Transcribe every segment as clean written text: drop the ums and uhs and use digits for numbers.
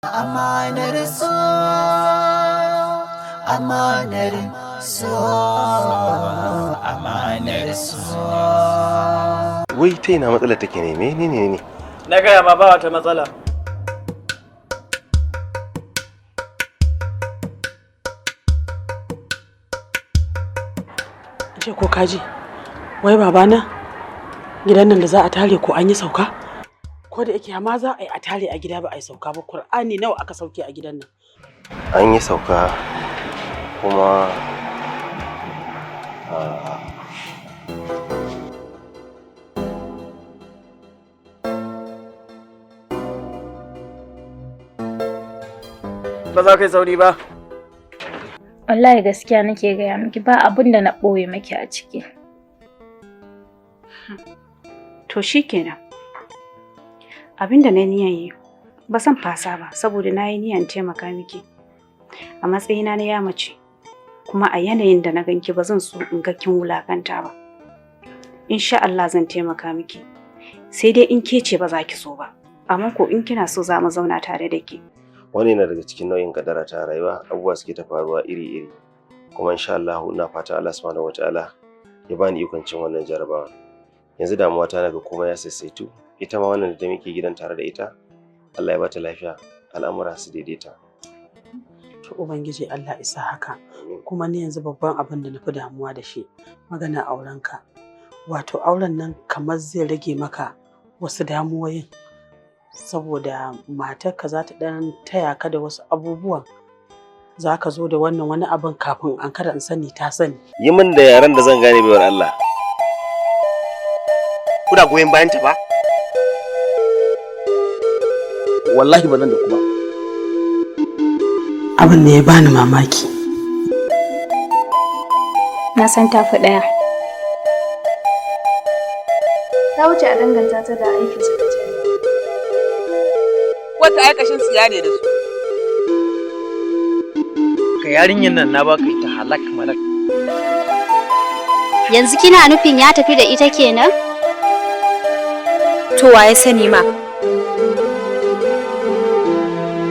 Amanar so, amanar so, amanar so. Wai ta ina matsalar take ne? Menene ne? Na gaya ma ba wata matsala. Ce ko kaji, wai babana, gidan nan da za a tare ko an yi sauka? Ko da yake ma za a yi a tare a gida ba a yi sauka ba, Kur'ani nawa aka sauke a gidan nan. An yi sauka kuma ah, Ba za ka yi sauri ba. Wallahi gaskiya nake gaya miki, ba abin da na ɓoye miki a ciki. To shi kenan. Abin da na niyan yi, ba zan fasa ba saboda na yi niyan taimaka miki. A matsayina na ya mace, kuma a yanayin da na ganki ba zan so in ga kin wulakanta ba. Insha Allah zan taimaka miki. Sai dai in ke ce ba za ki so ba. Amma ko in kina so za mu zauna tare da ke. Wani yana daga cikin nau'in kadara ta rayuwa, abubuwa suke ta faruwa iri-iri. Kuma insha Allah ina fata Allah subhanahu wataala ya bani ikon cin wannan jarabawa. Yanzu damuwa ta naga komai ya saisaitu, ita ma wannan da muke gidan tare da ita, Allah ya bata lafiya, al'amura su daidaita. To Ubangiji Allah isa haka. Kuma ni yanzu babban abin da na fi damuwa da shi magana aurenka. Wato auren nan kamar zai rage maka wasu damuwoyin. Saboda matarka za ta ɗan taya ka da wasu abubuwan. Za ka zo da wannan wani abin kafin an kada in sani ta sani. Yi min da yaren da zan gane, baiwar Allah. Kuna goyon bayan ta ba? Wallahi ba nan da kuma. Abin da ya bani mamaki. Na san tafi ɗaya. Ta wuce a danganta ta da aikin sakatare. Wata aikashin siya ne da su. Ka yarinyar nan na baka ita halak malak. Yanzu kina nufin ya tafi da ita kenan? To waye sani ma?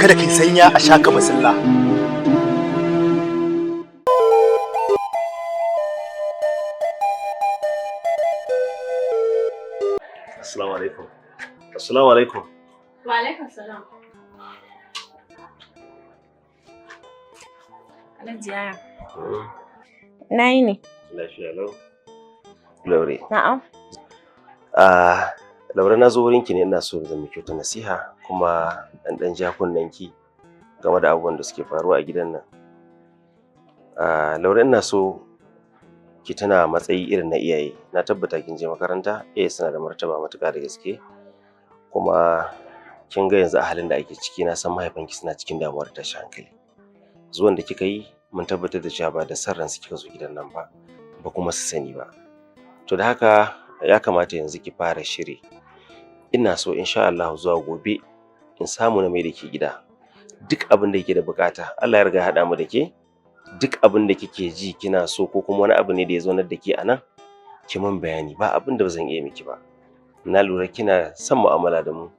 Kada kai sanya a shaka masalla. Assalamu alaikum. Assalamu alaikum. Wa alaikum salam. Alhaji yaya. Na yi ne. Lafiya lau. Laure. Na'am. Ah, Laure, na zo wurinki ne ina so zan miki wata nasiha kuma an dan ja kunnenki game da abubuwan da suke faruwa a gidan nan. Ah, Laure, ina so ki tana matsayi irin na iyaye. Na tabbata kin je makaranta, iyaye suna da martaba matuƙa da gaske. Kuma kin ga yanzu a halin da ake ciki, na san mahaifanki suna cikin damuwar tashin hankali. Zuwan da kika yi mun tabbatar da cewa ba da san ransu kika zo gidan nan ba, ba kuma su sani ba. To da haka ya kamata yanzu ki fara shiri. Ina so insha Allah zuwa gobe in samu na mai da ke gida. Duk abin da kike da bukata, Allah ya riga ya haɗa mu da ke. Duk abin da kike ji kina so ko kuma wani abu ne da ya zaunar da ke a nan, ki min bayani, ba abin da ba zan iya miki ba. Na lura kina son mu'amala da mu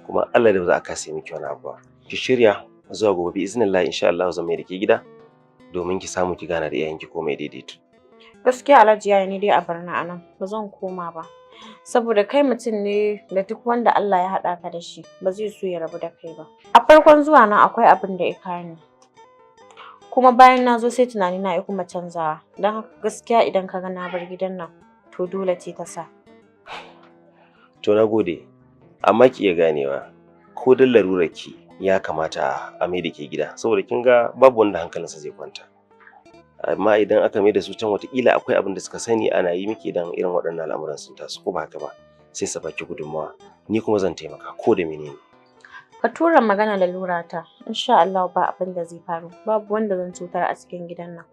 kuma Allah da ba za a kasa miki wani abu ba. Ki shirya zuwa gobe bi iznillah insha Allah zan mai da ke gida domin ki samu ki gana da iyayenki komai daidaito. Gaskiya Alhaji yaya ni dai a bar ni a nan, ba zan koma ba. Saboda kai mutum ne da duk wanda Allah ya haɗa ka da shi ba zai so ya rabu da kai ba. A farkon zuwa na akwai abin da ya kawo ni. Kuma bayan na zo sai tunani na ya kuma canzawa. Don haka gaskiya idan ka ga na bar gidan nan to dole ce ta sa. To na gode, amma ki iya ganewa ko don larurar ki ya kamata a mai da ke gida saboda kin ga babu wanda hankalinsa zai kwanta. Amma idan aka mai da su can watakila akwai abin da suka sani ana yi miki idan irin waɗannan al'amuran sun taso, ko ba haka ba, sai su baki gudunmawa, ni kuma zan taimaka ko da menene. Ka tura magana lalura ta, insha Allah ba abin da zai faru, babu wanda zan cutar a cikin gidan nan.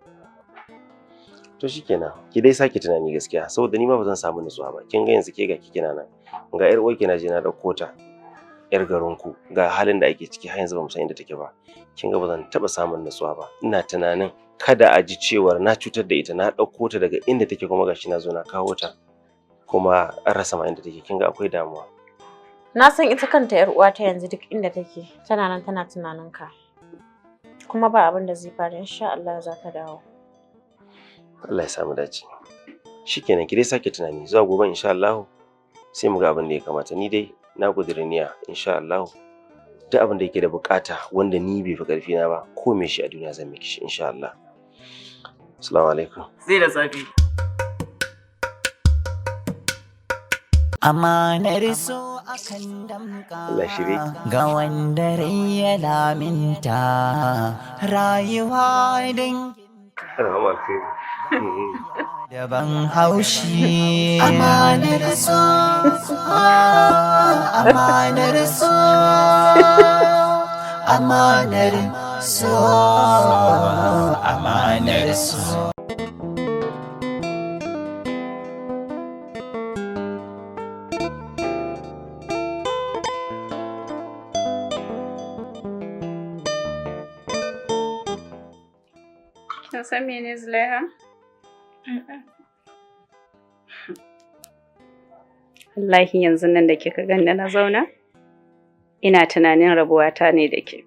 To shikenan, ki dai sake tunani gaskiya saboda ni ma ba zan samu nutsuwa ba. Kin ga yanzu ke ga ki kina nan, ga 'yar uwarki na je na ɗauko ta 'yar garinku, ga halin da ake ciki har yanzu ba mu san inda take ba. Kin ga ba zan taɓa samun nutsuwa ba. Ina tunanin kada a ji cewar na cutar da ita, na ɗauko ta daga inda take kuma gashi na zo na kawo ta kuma an rasa ma inda take, kin ga akwai damuwa. Na san ita kanta 'yar uwata yanzu duk inda take tana nan tana tunanin ka. Kuma ba abin da zai faru, insha Allah za ta dawo. Allah ya samu dace. Shikenan, ki dai sake tunani zuwa gobe, insha Allah sai mu ga abin da ya kamata. Ni dai na ƙudiri niyya, insha Allah duk abin da yake da bukata wanda ni bai fi karfi na ba, ko me shi a duniya, zan miki shi insha Allah. Assalamu alaikum. Sai da safe. Amanar so akan damka Allah shirye ki. Ga wanda rai ya laminta, rayuwa dangi Rahama alkhairi. Daban haushi. Amanar so, amanar so, amanar so, amanar so. Kin san mene, Zulaiha? Wallahi yanzu nan da kika ganni na zauna, ina tunanin rabuwata ne da ke.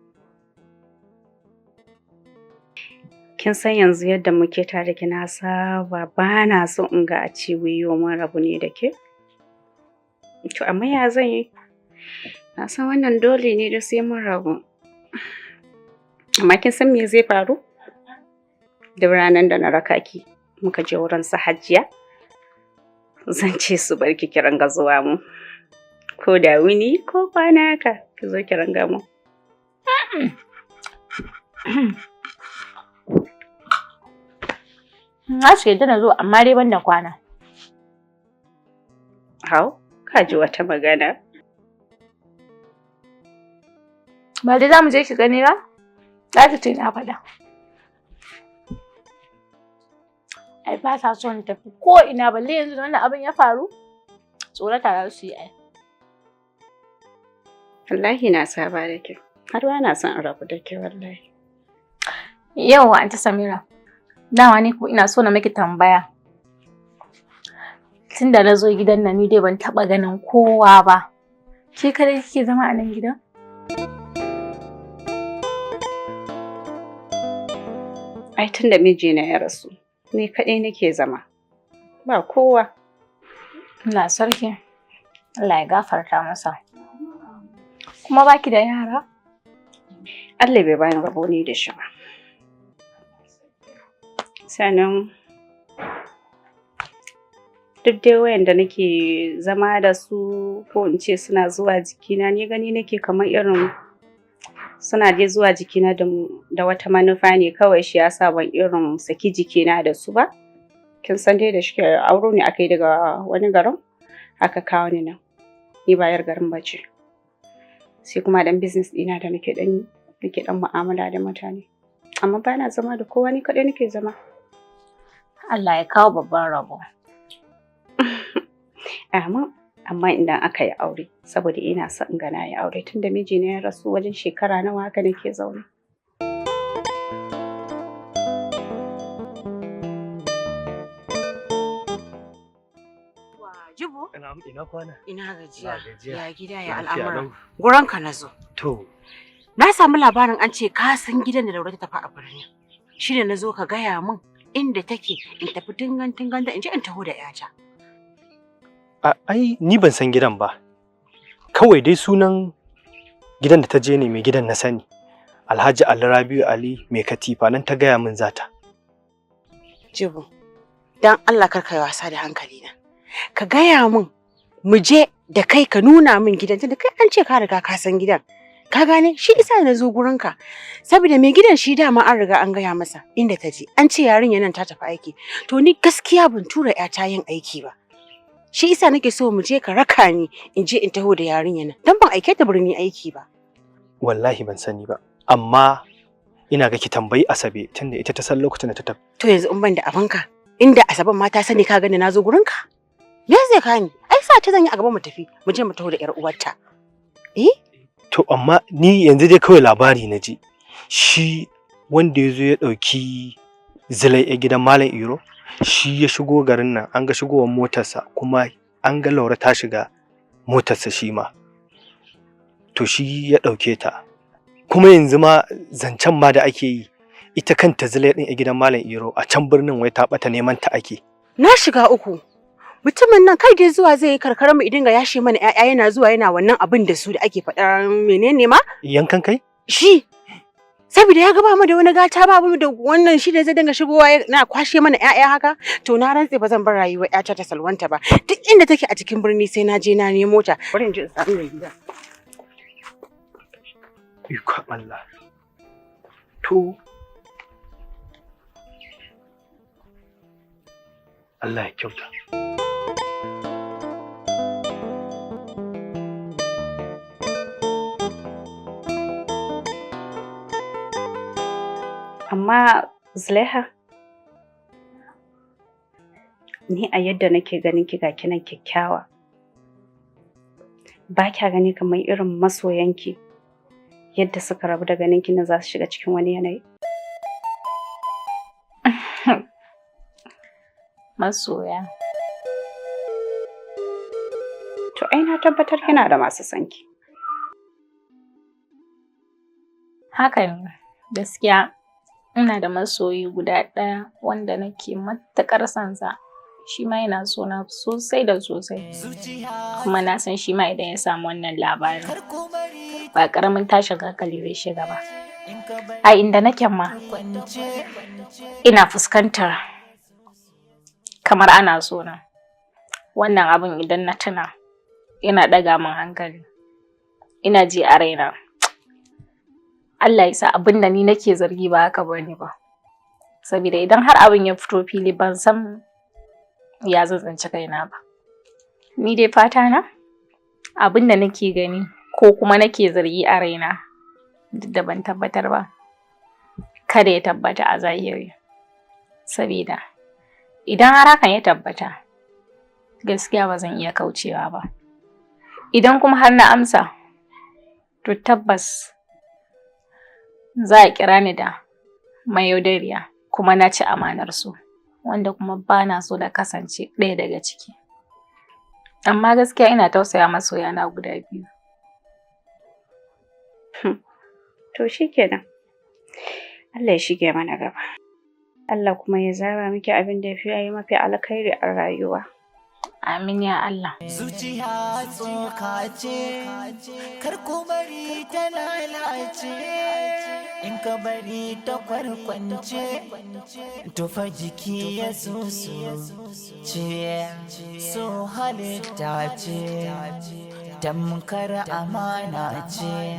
Kin san yanzu yadda muke tare ki na saba, ba na so in ga a ce yau mun rabu ne da ke. To amma ya zan yi? Na san wannan dole ne da sai mun rabu. Amma kin san me zai faru? Duk ranar da na raka ki muka je wurin su Hajiya, zan ce su bar ki ki ringa zuwa mu. Ko da wuni ko kwana haka ki zo ki ringa mu. Na ce yadda na zo, amma dai ban da kwana. Hau, ka ji wata magana. Ba dai za mu je ki gani ba? Za ta ce na faɗa. Ai ba ta son tafi ko ina, balle yanzu da wannan abin ya faru. Tsorata za su yi ai. Wallahi na saba da ke. Har ba na son in rabu da ke wallahi. Yauwa, Anti Samira. Dama ni ko ina so na miki tambaya. Tun da na zo gidan nan, ni dai ban taɓa ganin kowa ba. Ke kadai kike zama a nan gidan? Ai tun da mijina ya rasu, ni kaɗai nake zama. Ba kowa. Allah sarki. Allah ya gafarta masa. Kuma baki da yara? Allah bai bani rabo ni da shi ba. Sannan duk dai wayanda nake zama da su, ko in ce suna zuwa jikina, ni gani nake kamar irin suna dai zuwa jikina da wata manufa ne kawai, shi yasa ban irin saki jikina da su ba. Kin san dai da shike auro ne aka yi daga wani garin aka kawo ni nan. Ni ba 'yar garin ba ce. Sai kuma dan business ɗina da nake dan yi, nake dan mu'amala da mutane. Amma ba na zama da kowa, ni kaɗai nake zama. Allah ya kawo babban rabo. Amin. Amma idan aka yi aure, saboda ina son in ga na yi aure, tunda mijina ya rasu wajen shekara nawa haka nake zaune. Jibo? Ina kwana. Ina gajiya. Gajiya. Ya gida, ya Lafiya al'amura? lau. Guranka na zo. To, Na samu labarin an ce ka san gidan da Laure ta tafi a birni. Shi ne na zo ka gaya min inda take in tafi tingan tingan da in je in taho da 'yata. Ai ni ban san gidan ba. Kawai dai sunan gidan da ta je ne, mai gidan na sani. Alhaji Ali Rabiu Ali mai katifa, nan ta gaya min zata. Jibo, dan Allah kar ka yi wasa da hankalina. Ka gaya min mu je da kai ka nuna min gidan, tunda kai an ce ka riga ka san gidan. Ka gane, shi isa na zo gurinka. Saboda mai gidan shi dama an riga an gaya masa inda ta je. An ce yarinya nan ta tafi aiki. To ni gaskiya ban tura 'yata yin aiki ba. Shi isa nake so mu je ka raka ni in je in taho da yarinya nan. Dan ban aike ta birni aiki ba. Wallahi ban sani ba. Amma ina ga ki tambayi Asabe, tunda ita ta san lokacin da ta tafi. To yanzu in ban da abanka, inda Asaben ma ta sani, ka gani na zo gurinka. Me zai ka ni? Ai sa ta zan yi a gaba mu tafi, mu je mu taho da 'yar uwarta. Eh? To amma ni yanzu dai kawai labari na ji. Shi wanda ya zo ya ɗauki Zulai a gidan Malam Iro, shi ya shigo garin nan, an ga shigowar motarsa, kuma an ga Laura ta shiga motarsa shi ma. To shi ya ɗauke ta. Kuma yanzu ma zancen ma da ake yi, ita kanta Zulai ɗin a gidan Malam Iro a can birnin wai ta ɓata, neman ta ake. Na shiga uku. Mutumin nan kai dai zuwa zai yi karkarar mu idinga yashe mana ƴaƴa, yana zuwa yana wannan abin da su da ake faɗa, menene ma? Yankan kai? Shi. Saboda ya ga ba mu da wani gata, ba mu da wannan, shi da zai dinga shigowa na kwashe mana ƴaƴa haka. To na rantse ba zan bar rayuwar ƴata ta salwanta ba. Duk inda take a cikin birni sai na je na nemo ta. Bari in je in samu mai gida. Ikon Allah. To Allah ya kyauta. Amma Zulaiha, ni a yadda nake ganin ki, ga kinan kyakkyawa. Ba kya gani kamar irin masoyanki yadda suka rabu da ganin ki na za su shiga cikin wani yanayi? Masoya. To ai na tabbatar kina da masu son ki. Haka ne, gaskiya ina da masoyi guda ɗaya wanda nake matuƙar son sa. Shi ma yana so na sosai da sosai. Kuma na san shi ma idan ya samu wannan labarin, ba ƙaramin tashin hankali zai shiga ba. A inda nake ma, ina fuskantar kamar ana so na. Wannan abin idan na tuna, yana ɗaga min hankali. Ina ji a raina. Allah ya sa abin da ni nake zargi ba haka bane ba. Saboda idan har abin ya fito fili, ban san ya zan tsinci kaina ba. Ni dai fata na, abin da nake gani ko kuma nake zargi a raina, duk da ban tabbatar ba, kada ya tabbata a zahiri. Saboda idan har hakan ya tabbata, gaskiya ba zan iya kaucewa ba. Idan kuma har na amsa, to tabbas za a kira ni da mayaudariya kuma na ci amanar su, wanda kuma ba na so da kasance ɗaya daga ciki. Amma gaskiya ina tausaya masoyana guda biyu. To shikenan. Allah ya shige mana gaba. Allah kuma ya zaba miki abin da ya fi yi mafi alkhairi a rayuwa. Amin ya Allah. Zuciya tsoka ce, kar ku bari ta lalace, in ka bari ta kwarkwance, tufa jiki ya susu ce, so halitta ce, tamkar amana ce,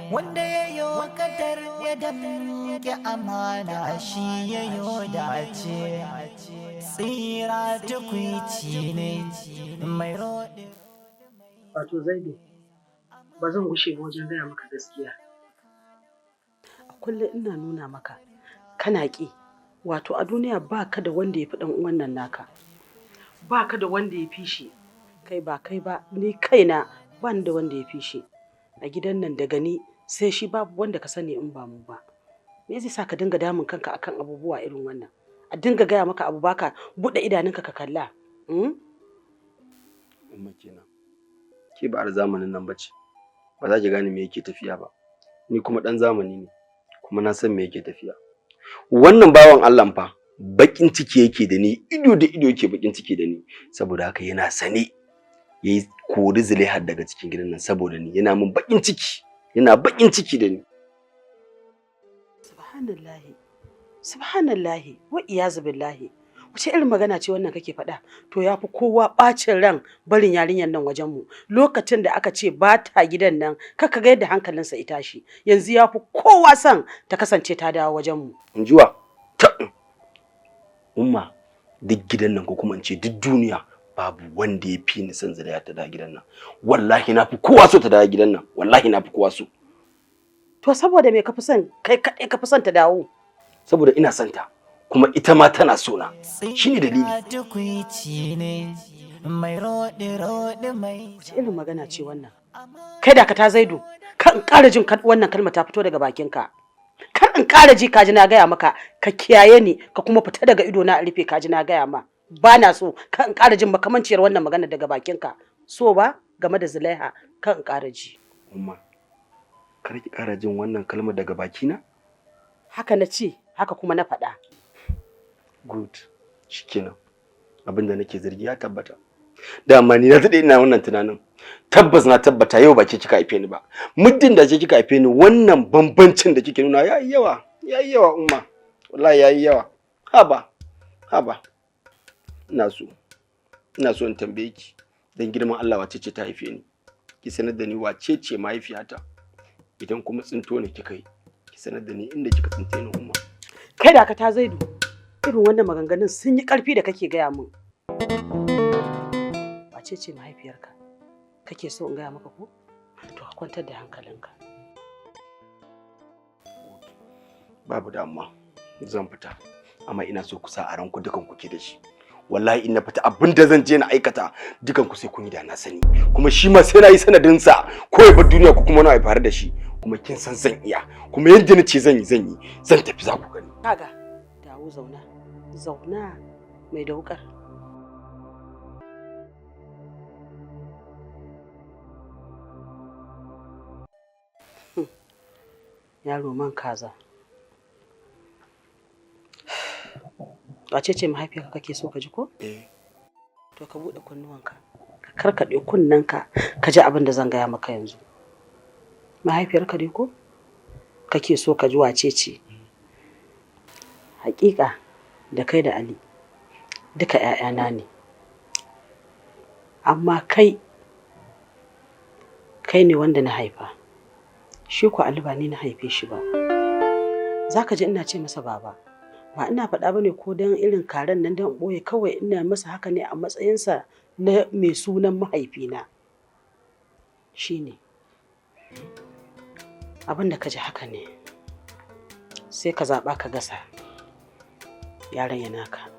wanda ya yo kadar ya damke amana shi ya yo dace, tsira tukwici ne mai roɗe. Wato Zaidu, ba zan gushe ba wajen gaya maka gaskiya. A kullum ina nuna maka, kana ƙi. Wato a duniya ba ka da wanda ya fi ɗan uwan nan naka. Ba ka da wanda ya fi shi. Kai ba kai ba, ni kaina ba ni da wanda ya fi shi. A gidan nan daga ni sai shi, babu wanda ka sani in ba mu ba. Me zai sa ka dinga damun kanka akan abubuwa irin wannan? A dinga gaya maka abu baka buɗe idanunka ka kalla. Umma kenan. Ke ba ar zamanin nan bace. Ba za ki gane me yake tafiya ba. Ni kuma ɗan zamani ne, kuma na san me yake tafiya. Wannan bawan Allah fa bakin ciki yake da ni, ido da ido yake bakin ciki da ni. Saboda haka yana sane yayi kori Zulaihat daga cikin gidan nan saboda ni, yana min bakin ciki, yana bakin ciki da ni. Subhanallahi. Subhanallahi wa iyazu billahi. Wace irin magana ce wannan kake faɗa? To ya fi kowa ɓacin ran barin yarinyar nan wajen mu. Lokacin da aka ce ba ta gidan nan, kaka ga yadda hankalinsa ya tashi. Yanzu ya fi kowa son ta kasance ta dawo wajen mu. In jiwa? Ta Umma, duk gidan nan ko kuma in ce duk duniya babu wanda ya fi ni son Zulaihat ta dawo gidan nan. Wallahi na fi kowa so ta dawo gidan nan. Wallahi na fi kowa so. To saboda me ka fi son, kai kaɗai ka fi son ta dawo? Saboda ina son ta, kuma ita ma tana so na. Shine dalili. Tukwici ne mai roɗe-roɗe mai. Wace irin magana ce wannan? Kai da ka ta Zaidu, kar in ƙara jin wannan kalma ta fito daga bakinka. Kar in ƙara ji, ka ji na gaya maka, ka kiyaye ni, ka kuma fita daga ido na a rufe, ka ji na gaya ma. Ba na so, kar in ƙara jin makamanciyar wannan magana daga bakinka. So ba game da Zulaiha, kar in ƙara ji. Umma, kar ki ƙara jin wannan kalmar daga bakina? Haka na ce, haka kuma na faɗa. Good. Shikenan. Abin da nake zargi ya tabbata. Dama ni na daɗe ina wannan tunanin. Tabbas na tabbata yau ba ke kika haife ni ba. Muddin da ke kika haife ni, wannan bambancin da kike nuna yayi yawa. Yayi yawa, Umma. Wallahi yayi yawa. Haba. Haba. Ina so. Ina so in tambaye ki, dan girman Allah, wace ce ta haife ni? Ki sanar da ni wace ce mahaifiyata. Idan kuma tsinto ne kika yi, ki sanar da ni inda kika tsinte ni, Umma. Kai da ka ta Zaidu, irin wannan maganganun sun yi ƙarfi da kake gaya min. Wace ce mahaifiyarka? Kake so in gaya maka ko? To ka kwantar da hankalinka. Babu damuwa, zan fita. Amma ina so ku sa a ranku, dukan ku ke da shi. Wallahi in na fita, abin da zan je na aikata, dukan ku sai kun yi da na sani. Kuma shi ma sai na yi sanadin sa ko ya bar duniya ko kuma na faru da shi. Kuma kin san zan iya. Kuma yadda na ce zan yi, zan yi. Zan tafi, za ku gani. Kaga, dawo zauna. Zauna mai daukar. Yaro man kaza. Wace ce mahaifiyarka kake so ka ji ko? Eh. To ka buɗe kunnuwanka. Ka karkaɗe kunnenka ka ji abin da zan gaya maka yanzu. Mahaifiyarka dai ko? Kake so ka ji wace ce? Hakika da kai da Ali duka ‘ya'yana ne. Amma kai, kai ne wanda na haifa. Shi ko Ali ba ni na haife shi ba. Za ka ji ina ce masa baba. Ba ina faɗa ba ne ko don irin karen nan don ɓoye, kawai ina masa haka ne a matsayinsa na mai sunan mahaifina. Shi ne. Abin da ka ji haka ne. Sai ka zaɓa ka gasa. Yaron ya naka.